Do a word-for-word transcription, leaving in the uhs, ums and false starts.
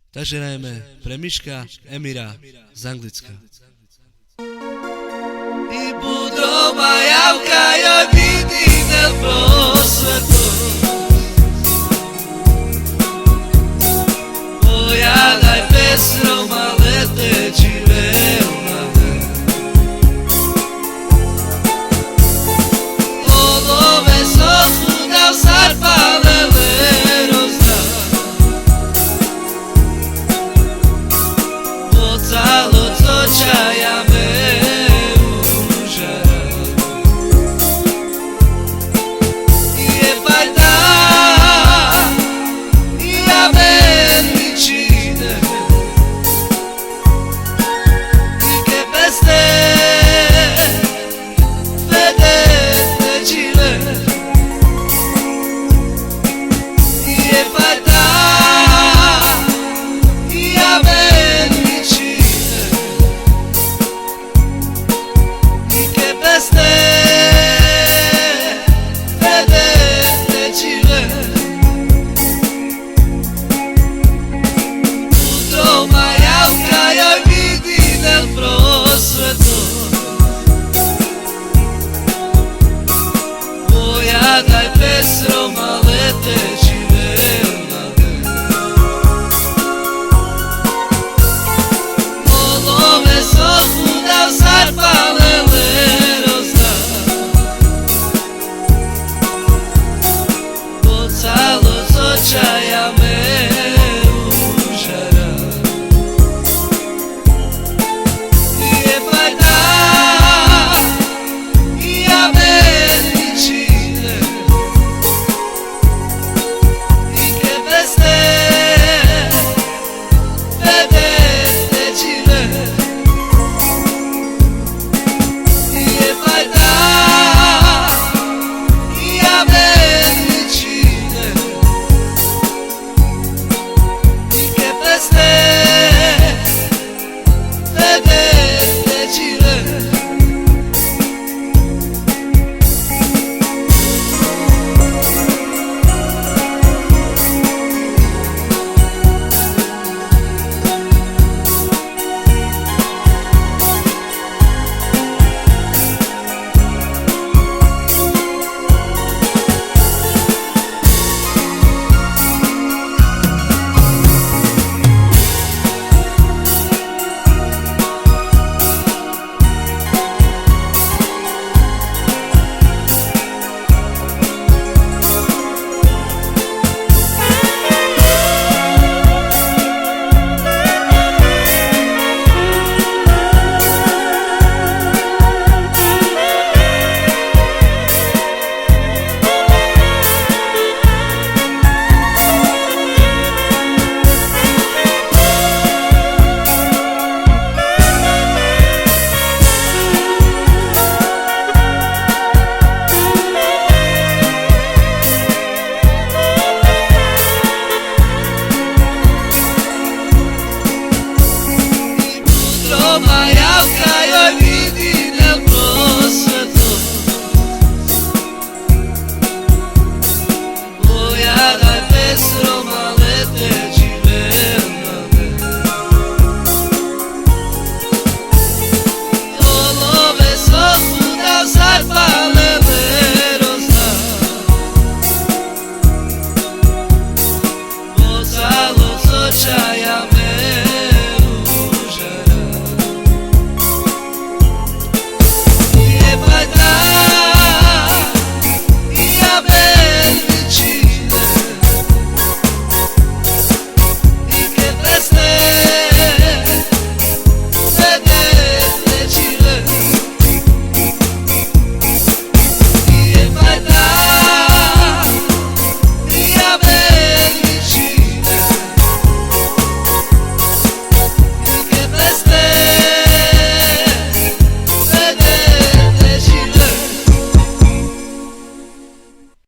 Tašerajme pre Miška Emira Zanglicka. I budro maja kaj joj vidinel prosveto, koja daj pesro ma lete dživel ma le. O love so hudav sar palele rozda, o calo so čaja me užara. I e fajda, i amen mi čhide, i ke peste fede te džile. I e fajda, i amen mi čhide, i ke peste fede te džile. Budro maja kaj joj vidinel prosveto, koja daj pesro ma lete dživel ma le. O love so hudav sar palele rozda, o calo so čaja me užara. I e fajda, i amen mi čhide, i ke peste fede te džile. I e fajda, i amen mi čhide, i ke peste fede te džile. I budro maja kaj joj vidinel prosveto, koja daj pesro ma lete dživel ma le. O love so hudav sar palele rozda, o calo so čaja me